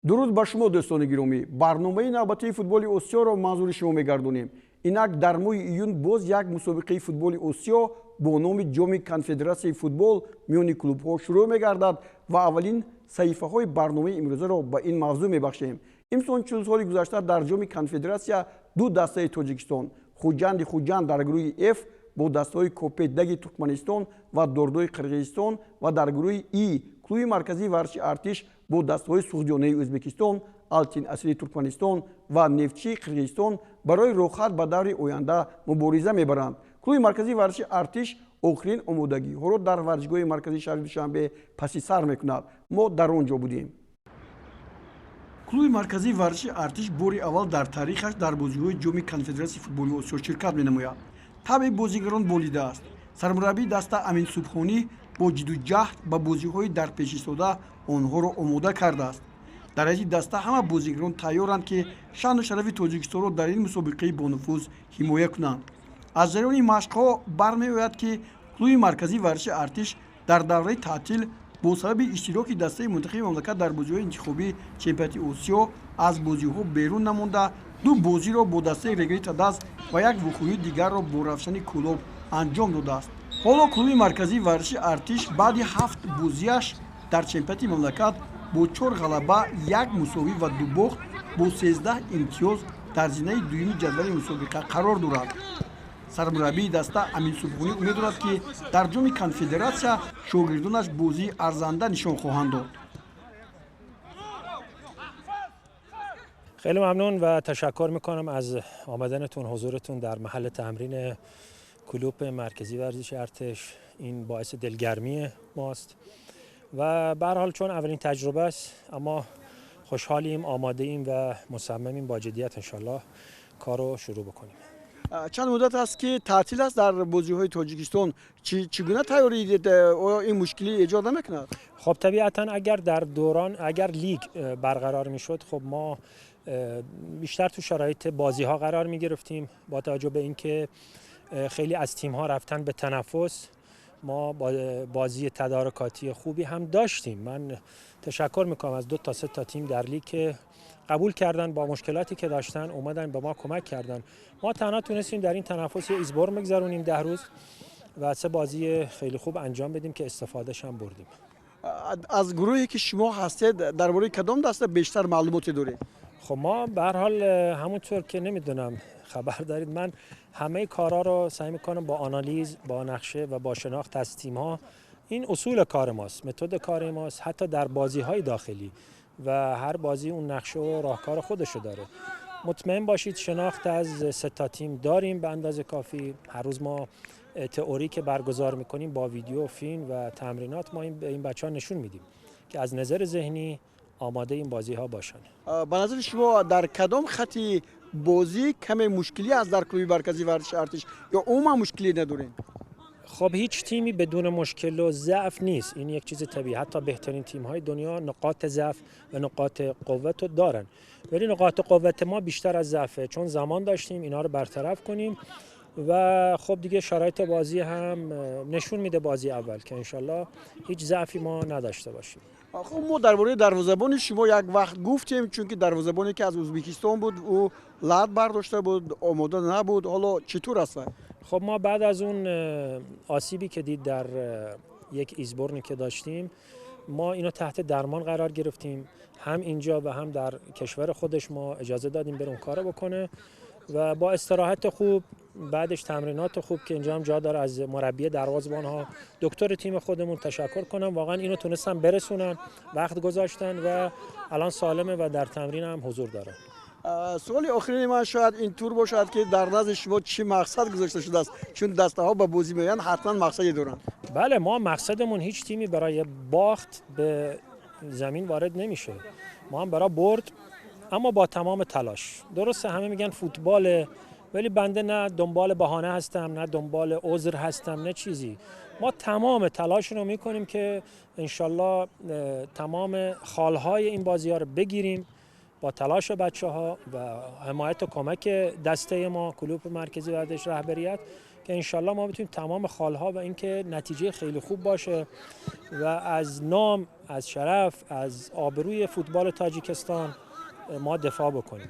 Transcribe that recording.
Дуруд ба шумо, дӯстони гиромӣ! Барномаи навбатии «Футболи Осиёро» манзури шумо мегардонем. Инак дар моҳи июн боз як мусобиқаи футболи Осиё бо номи Ҷоми Конфедератсияи футбол миёни клубҳо шурӯъ мегардад ва аввалин саҳифаҳои барномаи имрӯзаро ба ин мавзӯъ мебахшем. Имсол, чун соли гузашта, дар Ҷоми Конфедератсия ду дастаи Тоҷикистон, Хуҷанди Хуҷанд дар гурӯҳи Ф бо дастаҳои Копетдаги Туркманистон ва Дордои Қирғизистон ва дар гурӯҳи И клуби марказии варзиши Артиш бо дастаҳои Суғдиёнаи Ӯзбекистон, Алтин Асри Туркманистон ва Нефтчии Қирғизистон барои роҳхат ба даври оянда мубориза мебаранд. Клуби марказии варзиши Артиш охирин омодагиҳоро дар варзишгоҳи марказии шаҳри Душанбе паси сар мекунад. Мо дар он ҷо будем. Клуби марказии варзиши Артиш бори аввал дар таърихаш дар бозиҳои Ҷоми Конфедератсияи футболи Осиё ширкат менамояд. Табъи бозигарон болидааст. Сармураббии даста Амин Субҳонӣ бо ҷидду ҷаҳд ба бозиҳои дар пеш истода онҳоро омода кардааст. Дар ҳайати даста ҳама бозигарон тайёранд, ки шаъну шарафи Тоҷикистонро дар ин мусобиқаи бонуфуз ҳимоя кунанд. Аз ҷараёни машқҳо бармеояд, ки клуби марказии варзиши Артиш дар давраи таътил бо сабаби иштироки дастаи мунтахаби мамлакат дар бозиҳои интихобии чемпионати Осиё аз бозиҳо берун намонда, ду бозиро бо дастаи Регар ТадАЗ ва як вухӯрии дигарро бо Равшани Кӯлоб анҷом додааст. Ҳоло клуби марказии варзиши Артиш баъди ҳафт бозиаш дар чемпионати мамлакат бо чор ғалаба, як мусовӣ ва ду бохт бо 13 имтиёз дар зинаи дуюми ҷадвали мусобиқа қарор дорад. Сармураббии даста Амин Субҳонӣ умед дорад, ки дар Ҷоми Конфедератсия шогирдонаш бозии арзанда нишон хоҳанд дод. خیلی ممنون و تشکر میکنم از آمدنتون، حضورتون در محل تمرین کلوپ مرکزی ورزش ارتش. این باعث دلگرمی ماست و به هر حال چون اولین تجربه است، اما خوشحالیم، آماده ایم و مصممیم با جدیت انشالله کارو شروع بکنیم. Чанд муддат аст, ки таътил аст дар бозиҳои Тоҷикистон. Чӣ гуна тайёрӣ дидед? Оё ин мушкилӣ эҷод намекунад? خب، طبیعتا اگر در دوران اگر لیگ برقرار میشد، خب ما بیشتر تو شرایط بازی ها قرار می گرفتیم. با توجه به اینکه خیلی از تیم ها رفتن به تنفس، ما بازی تدارکاتی خوبی هم داشتیم. من تشکر میکنم از دو تا سه تا تیم در لیگ که قبول کردن، با مشکلاتی که داشتن اومدن به ما کمک کردن. ما تنها تونستیم در این تنفس یه ایزبر بگذرونیم 10 روز و سه بازی خیلی خوب انجام بدیم که استفادهش هم بردیم. Аз гурӯҳе ки шумо ҳастед, дар бораи кадом даста бештар маълумоте доред? خب، ما به هر حال همونطور که نمیدونم خبر دارید، من همه کارا رو سعی میکنم با آنالیز، با نقشه و با شناخت از تیم ها. این اصول کار ماست، متد کار ماست، حتی در بازی های داخلی و هر بازی اون نقشه و راهکار خودشو داره. مطمئن باشید شناخت از سه تا تیم داریم به اندازه کافی. هر روز ما تئوری که برگزار میکنیم، با ویدیو، فیلم و تمرینات ما این به این بچه ها نشون میدیم که از نظر ذهنی آماده این بازی ها باشن. Ба назари шумо, дар кадом хати бозӣ каме мушкилӣ аст дар клуби марказии варзиши Артиш ё умуман мушкилӣ надорем? خب، هیچ تیمی بدون مشکل و ضعف نیست. این یک چیز طبیعی. حتی بهترین تیم های دنیا نقاط ضعف و نقاط قوت رو دارن، ولی نقاط قوت ما بیشتر از ضعفه، چون زمان داشتیم اینا رو برطرف کنیم و خب دیگه شرایط بازی هم نشون میده، بازی اول، که انشالله هیچ ضعفی ما نداشته باشیم. Хуб, мо дар бораи дарвозабони шумо як вақт гуфтем, чунки дарвозабоне ки аз Ӯзбекистон буд, ӯ лат бардошта буд, омода набуд. Ҳоло чӣ тур аст вай? خب، ما بعد از اون آسیبی که دید در یک ایزبورنی که داشتیم، ما اینو تحت درمان قرار گرفتیم. هم اینجا و هم در کشور خودش ما اجازه دادیم بره اون کارو بکنه و با استراحت خوب، بعدش تمرینات خوب که اینجا هم جا داره از مربی دروازه‌بان ها، دکتر تیم خودمون تشکر کنم. واقعا اینو تونستن برسونن، وقت گذاشتن و الان سالمه و در تمرین هم حضور داره. Суоли охирини ман шояд ин тур бошад, ки дар назди шумо чӣ мақсад гузошта шудааст? Чун дастаҳо ба бозӣ меоянд, ҳатман мақсаде доранд. بله، ما مقصدمون، هیچ تیمی برای باخت به زمین وارد نمیشه. ما هم برای برد، اما با تمام تلاش. درسته همه میگن فوتباله، ولی بنده نه دنبال بهانه هستم، نه دنبال عذر هستم، نه چیزی. ما تمام تلاش رو میکنیم که انشالله تمام خالهای این بازی ها رو بگیریم با تلاش بچه ها و حمایت و کمک دسته ما، کلوپ مرکزی ورزش، رهبریت، که که انشالله ما بتونیم تمام خالها و اینکه نتیجه خیلی خوب باشه و از نام، از شرف، از آبروی فوتبال تاجیکستان ما دفاع بکنیم.